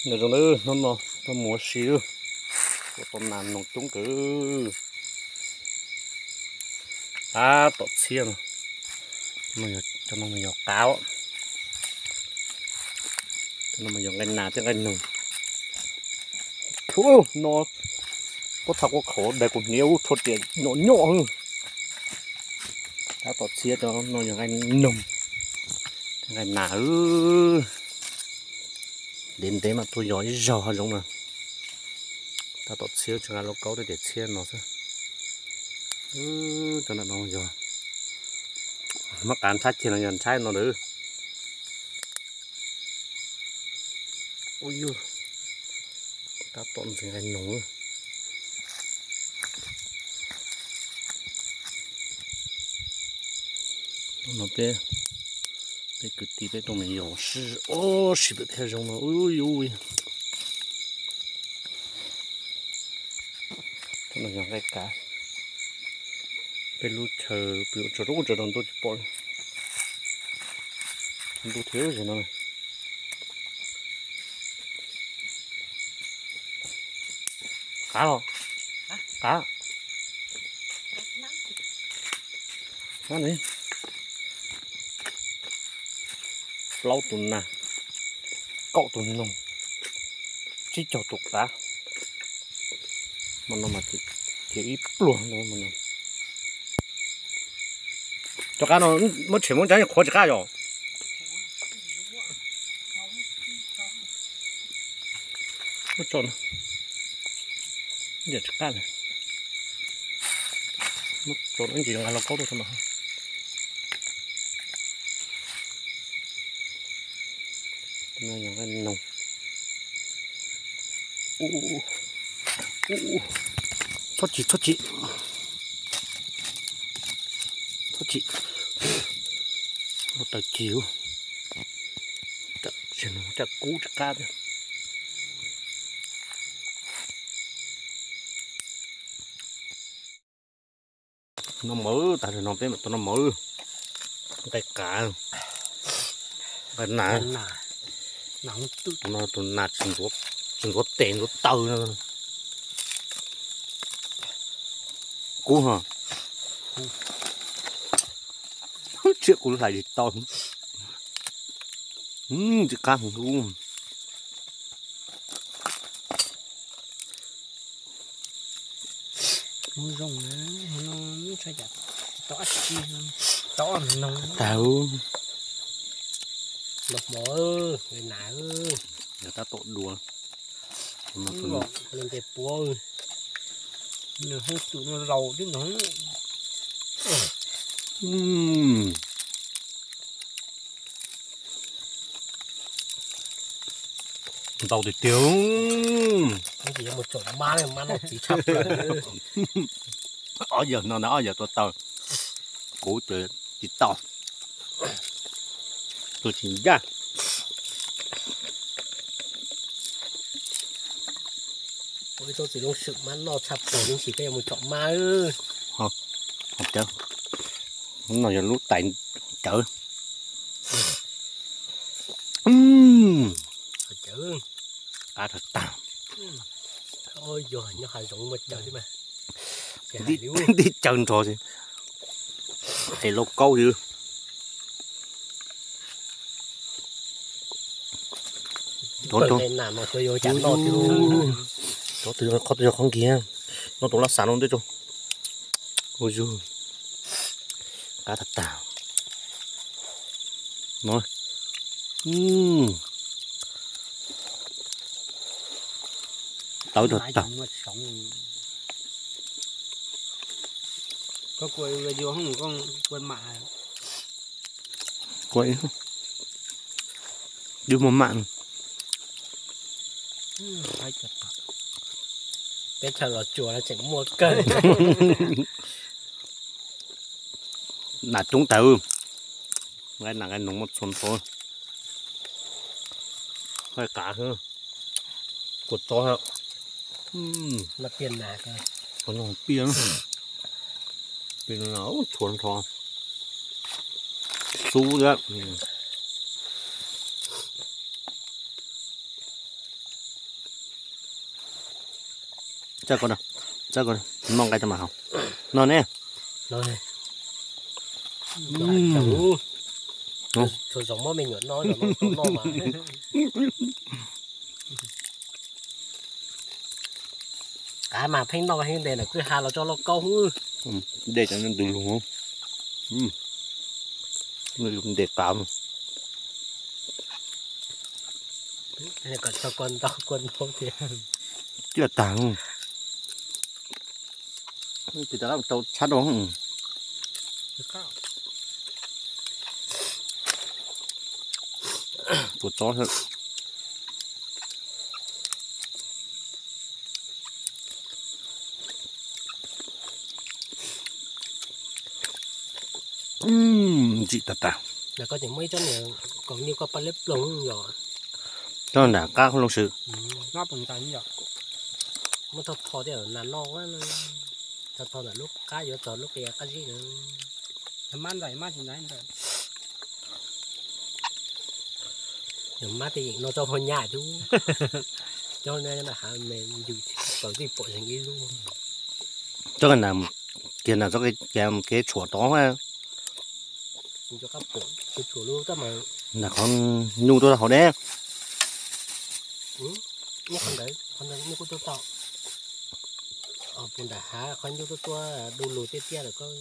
Nyob zoo nawb, hnub no tuaj mus ua si, ua tau nas noog coob kawg. Tab tom txhiab no, cov no mas yog qab, cov no mas yog nqaij nas thiab nqaij noog. Ub, no quab txha quab khaum daig kuv hniav ub, rhuav riam nyom nyom. Tab tom txhiab cov no yog nqaij noog, nqaij nas. Ntev ntev mas tuaj yog ib zaug hav zoov mas. Tab tom txhiab tsis nqa lauj kaub, tej tias txhiab no xwb. Cov no yog muab qav ntshab kiag no yog ntshab no lawm. Ub yug, tab tom ntxiv nqaij noog. Hnub no peb, peb kwv tij peb tuaj mus yos sib, o, sib pem thiaj zoo no. Ub yug, no yog nqaij kav. Peb lub chaw pw ua tsaug rau ntuj tsis pom li. Ntuj thiab zem no. Qav los, qav, qav ne. Plaub tus nas, kaum tus noog, tsib caug tus qav. Hmo no mas cia ib pluag no. Cov qav no muab tshem muab ntsav qhuav tsis qab yom. Muab tso no, tsis qab li. Muab tso no ib ntsis nqa lauj kaub rau no. Noog. Txhob tsis, txhob tsis, txhob tsis. Ua taws cig, tsam kub tsis qab thiab. Noj mov, tag kis no peb mam tuaj noj mov. Nqaij qav, nqaij nas, tus nas tsis ntxuav tes ntxuav taw no. Kub ho. Tsiab kuv hlais tsis tau. Tsis qab heev. Zoo na, no tsis tau dab tsi, tau noog. Tag, los mov, nas, yog tab tom dua. Leej tes puav, nws hoob tus no laus tib no. Ntau tiag tiag. Mus tsom mab, mab noj txiv tshaj plaws. Ob yawg no na, ob yawg tua taws, kuv ces tsis tau, tua tsis ncaj. Ua ib tsob txiv loob swm mab noj tshaj plaws, ib chim peb yuav mus tsom mab. Cawv, no yog lub tais cawv. Cawv qab tag tag. Yog nyob hav zoov muaj cawv thiab mas. Tib cawv nrog es lauj kaub xwb. Qhov twg yog qhov nkiag, no tus laj xav no ntej tso. Ua yug, qab tag tag. No, tawv tag tag. Koj kuaj video hoob koj kuaj mam. Kuaj ib, yus muaj mam. Teb chaws Los Tsuas no tseem muaj kawg. Nas coob tag. Nqaij nas nqaij noog muaj txhua ntxov. Nqaij qav xwb. Kua txob thiab. Noj piaj nas, piaj, piaj txhua ntxov. Xub thiab. Txawj koj, txawj koj, noj nqaij tau mas haus. Noj ne. Txhua zaus muab me nyuam noj, zaum no tau noj mas. Qav mas pheej noj heev ntes ntawm kwj ha los tso lauj kaub. Dej cov ntws lug, ntes qav. Kom tso kua ntau kua ntau thiab. Tiaj tag. Tis tas tau tshab rau. Tua tsob thiab. Ntsim tag tag. Koj tseem muaj ib tsob niag kaus nyuj koj paj liab ploog yom. Tsob nram qab loo swm. Muab thoj thoj thiab nas noj, thoj thoj ntawm lub qab yuav txog lub qia qab zib na. Mab ntxais mab tsis ntxais ntawd. Mab tej yeem no tsob phoj nyaj tub. Cov na hav me yus tsis paws twb pom zeeg ib lub. Tsob kiag na, tsob kev tshuam tod. Nram qhov nyuj tuaj hauv deb. Qhov ntawd nyuj kuj tuaj tau. Puas nram hav qhov nyuj tuaj tuaj du lug tiaj tiaj lawm koj.